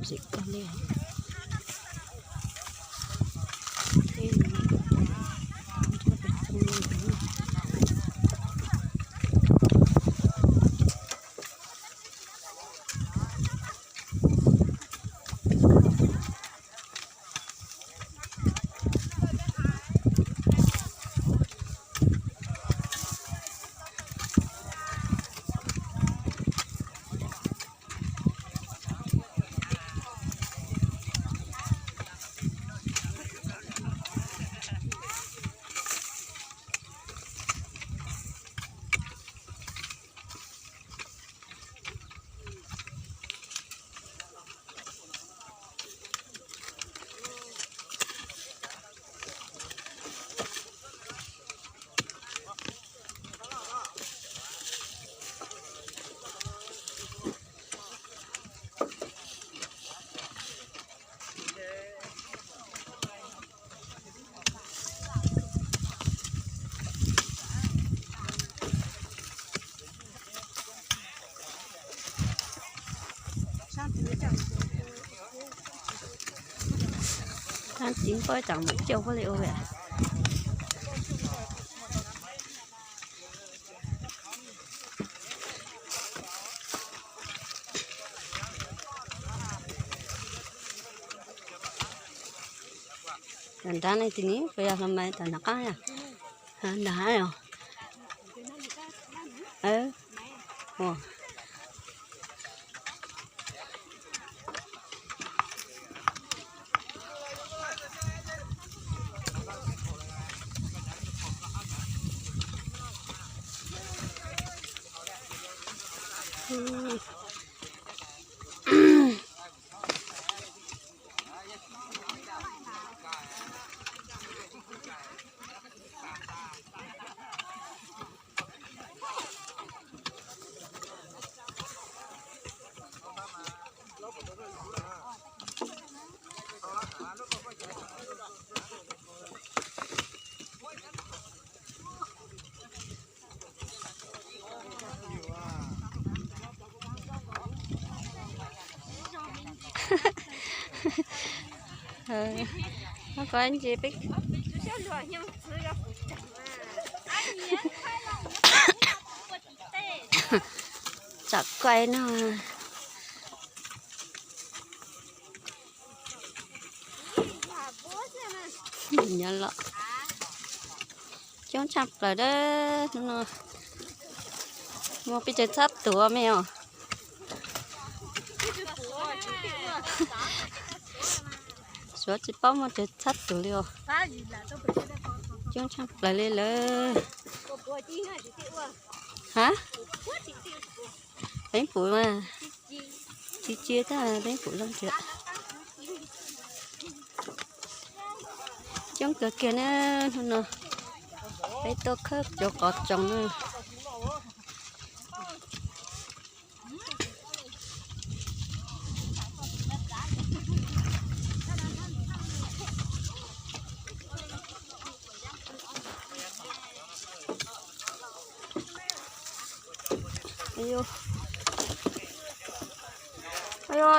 Tsis koj li. Tib pob tseem mus cuaj pob li ua li. Nrad ne, tis ni puas yog hlo mas tam nram qab na. Nrad os. Koj ntsis peb tsam kuaj no. Nyob los coob tshaj plaws dab no. Muaj peb cov txhab tuav me os. Suav tsis paub muaj cov txhab tuav li os. Coob tshaj plaws li lawm. Ha? Peeb pum mas tsis cia tag, peeb pum zoo tiag. Coob kawg kiag na, hnub no peb tuaj khawb cov qos tsoos na.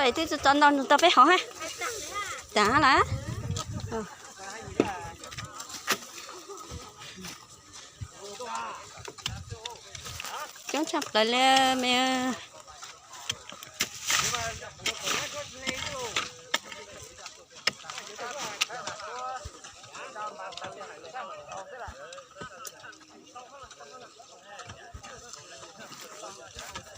Es twb tso ntau tau peb hov ha. Tag lawm. Coob tshaj plaws li me.